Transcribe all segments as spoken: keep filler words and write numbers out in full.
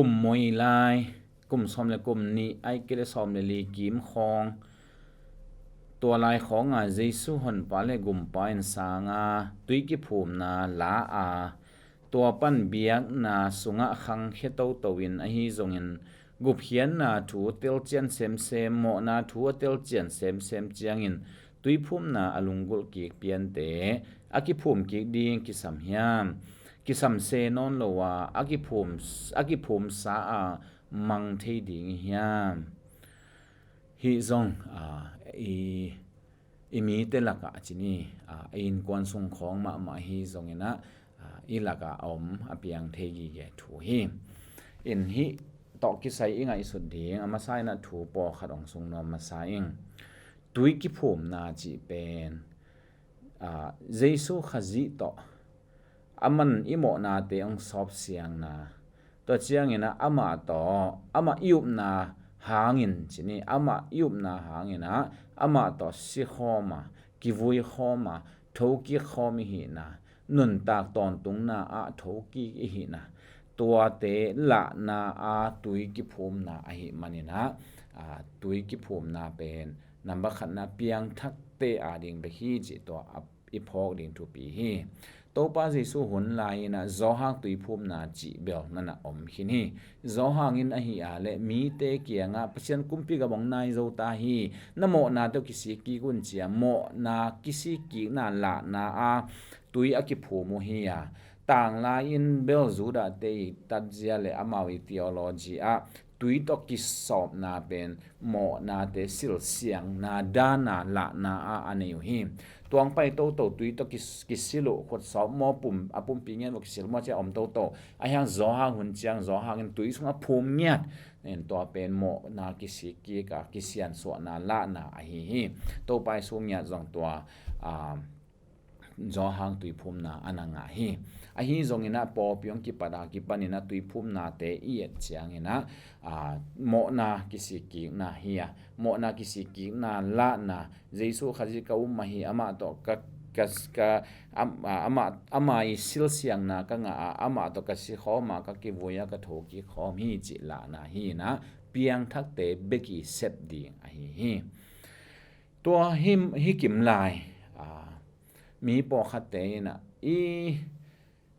Kum moi lai, kum sawm le kum nih, ahih kei leh sawm le li kim khawng, tua lai khawngah Jesu honpa le gumpa in sanga tui kiphumna la a, tua pan biakna sungah khangkhia toto in, ahi zongin gupkhiatna thu telcian semsem, mawhna thu a telcian semsem ciangin tuiphumna a lunggulh kik piante a kiphum kik ding kisam hiam? Kisam se nawn lo a, a kiphum, a kiphumsa a mang thei ding i hiam? Hih zong, a, i, i mite lakah a ci ni, a, i innkuan sung khawng mahmah hi zongin ah, a, i lakah a om a piang thei gige thu hi. In hih tawh kisai i ngaihsut ding a masa in ah thu pawlkhat hong sung nuam masa ing. Tui kiphumna cih pen, a, Jesu Khazih tawh aman i mawhnate hong sawpsiangna, tua ciangin ah amah tawh, amah i upna hangin ci ni, amah i upna hangin ah amah tawh sikhawm a, kivuikhawm a, thokik khawm i hihna, nuntak tawntungna ah thokik i hihna, tuate lahna a tui kiphumna ahih manin ah, a, tui kiphumna pen number khatna piangthakte a ding bek hi cih tua a i phawk ding thupi hi. Topa Jesu hun lai-in ah Johan tuiphumna cih bel na na om khin hi. Johan in ahi a leh mite kiangah Pasian kumpi gam hong nai zo ta hi, na mawhna tawh kisik kik un ci a, mawhna kisik kikna lahna a tui a kiphum uh hi a, tanglai-in bel Judah te i tatzia le amau i theology ah tui tawh kisawpna pen mawhnate silsiangna dana lahna a a nei uh hi. Tuang pai toto tui tawh kis-, kisil uh, khutsawp maw, pum, a pumpi ngen maw kisil maw ci a om toto. Ahi hang Johan hun ciang Johan in tui sungah phum ngiat in, tua pen mawhna kisik kik a kisiansuahna lahna ahi hi. Topa Jesu ngiat zong tua, a, Johan tuiphumna a na ngah hi. Ahi zongin ah pawlpi hong kipat a kipanin ah tuiphumnate i et ciangin ah, a, mawhna kisik kikna hi a, mawhna kisik kikna lahna, Jesu Khazih ka um ahi, amah tawh ka, ka, ka, am-, a, amah, amah i silsiangna ka ngah a, amah tawh ka sikhawm a, ka kivui a, ka thokik khawm hi cih lahna hi in ah piangthakte bek i sep ding ahi hi. Tua hi, hi kim lai, a, mi pawlkhatte in ah i,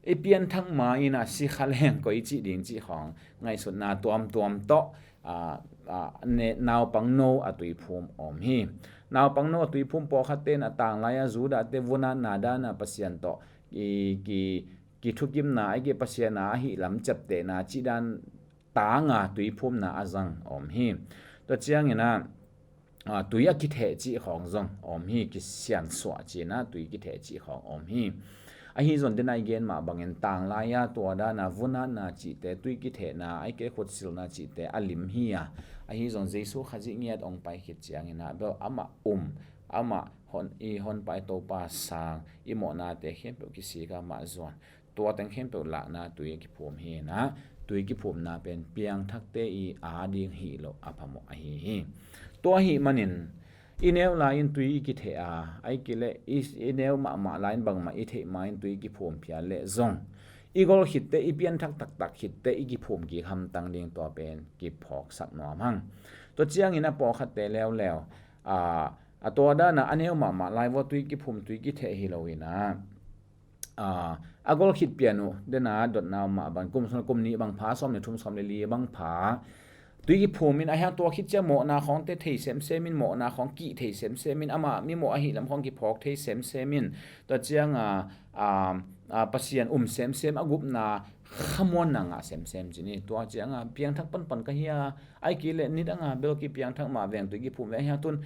i pianthak ma in ah sikha leng koi cih ding cih khawng ngaihsutna tuamtuam tawh, a, a, ne, naupangno a tuiphum om hi. Naupangno a tuiphum pawlkhatte in ah tanglai a Judah te vunatna dana Pasian tawh i, ki, kithukimna, ahih kei leh Pasian a ahih lam ciaptehna cih dan tanga tuiphumna a zang om hi. Tua ciangin ah, a, tui a kitheh cih khawng zong om hi, kisiansuah ci-in ah tui kitheh cih khawng om hi. Ahi zong den a i gen mah bangin tanglai a tua dana vunatna cihte, tui kithehna, ahih kei leh khutsilna cihte a lim hi a. Ahi zong Jesu Khazih ngiat hong pai khit ciangin ah bel amah um, amah hon, i honpa i Topa sang, i mawhnate khempeuh kisik a amah zuan, tua teng khempeuh lahna tui a kiphum hi in ah, tui kiphumna pen piangthakte i a ding hi lo a phamawh ahi hi. Tua ahih manin i neu lai-in tui i kitheh a, ahih kei leh i, i neu mahmah lai-in bangmah i theih ma-in tui i kiphum phial leh zong, i gol khitte, i pianthak taktak khitte i kiphum kik hamtang ding tua pen kiphawksak nuam hang. Tua ciangin ah pawlkhatte leuleu, a, a tua dana a neu mahmah lai vua tui kiphum tui kitheh hi lo in ah, a, a gol khit pian uh, den a dotna om mah bang, kum sawm, kum nih bang pha, sawm le thum, sawm le li bang pha, tui kiphum in, ahi hang tua khit ciang mawhna khawngte thei semsem in, mawhna khawng kih thei semsem in, amah mimawh ahih lam khawng kiphawk thei semsem in, tua ciang a, a, a, Pasian um semsem, a gupna khamuanna ngah semsem ci ni. Tua ciang a piangthak panpan ka hi a, ahih kei leh nidang a bel kipiangthak mah veng, tui kiphum veng, ahi hang tun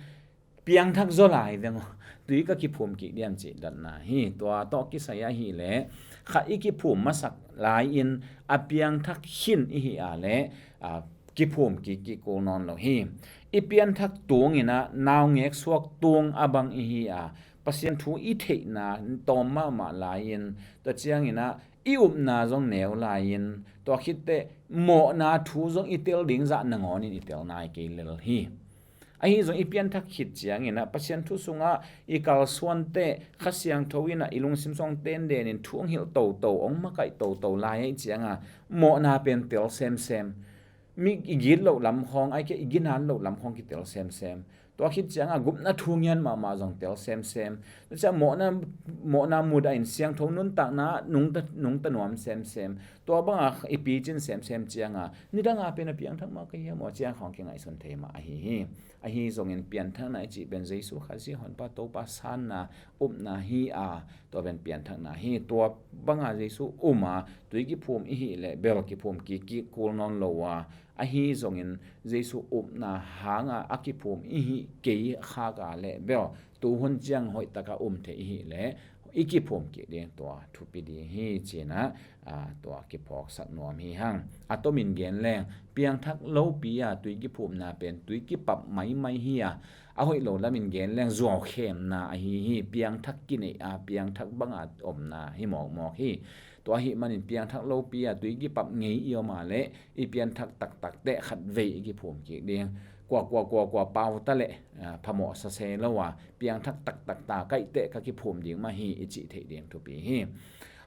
piangthak zaw lai veng aw, tui ka kiphum kik diam cih dotna hi. Tua tawh kisai ahih leh khat i kiphum masak lai-in a piangthak khin i hi a leh, a, kiphum kik kik kul nawn lo hi. I pianthak tung in ah naungek suak tung a bang i hi a, Pasian thu i theihna tawm mahmah lai-in, tua ciangin ah i upna zong neu lai-in, tua khitteh mawhna thu zong i tel ding zah nangawn in i tel nai kei lel hi. Ahi zong i pianthak khit ciangin ah Pasian thu sungah i kalsuante Kha Siangtho in ah i lungsim sung tenden in thu hong hilh toto, hong makaih toto lai ahih ciangah mawhna pen tel semsem. Mi i gitloh lam khawng, ahih kei leh i ginat loh lam khawng kitel semsem. Tua khit ciangah gupna thu ngiat mahmah zong tel semsem. Tua ciang mawhna, mawhna mudah in siangtho nuntakna nungta, nungta nuam semsem. Tua bangah i picin semsem ciangah nidangah pen a piangthak mah ka hiam aw, ciang khawng kingaihsun thei mah ahi hi. Ahi zongin pianthakna i cih pen Jesu Khazih Honpa Topa sanna, upna hi a, tua pen pianthakna hi. Tua bangah Jesu um a tui kiphum i hih leh bel kiphum kikkik kul nawn lo a, ahi zongin Jesu upna hanga a kiphum i hih kei khak a leh bel tuhun ciang hoihtakah um thei i hih leh i kiphum kik ding tua thupi ding hi, ci-in ah, aa, tua kiphawksak nuam hi hang. A tomin gen leng, piangthak lopi a tui kiphumna pen tui kipap maimai hi a, a hoih lo lamin gen leng zuaukhemna ahi hi. Piangthak kineih a, piangthak banga omna hi mawkmawk hi. Tua ahih manin piangthak lopi a tui kipap ngei i om a leh i pianthak taktak teh khatvei i kiphum kik ding. Kua, kua, kua, kua pau ta leh, aa, phamawh sa se lo a, piangthak taktak ta kaih teh ka kiphum ding mah hi i cih theih ding thupi hi.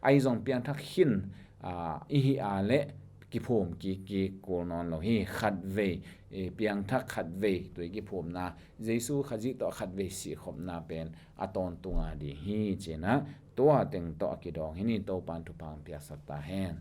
Ahi zong piangthak khin, aa, i hih a leh kiphum kikkik kul nawn lo hi. Khatvei, eh, piangthak khatvei tui kiphumna, Jesu Khazih tawh khatvei sihkhopna pen a tawntunga ding hi, ci-in ah tua teng tawh a kidawng hi ni. Topan thupha hong piaksak ta hen.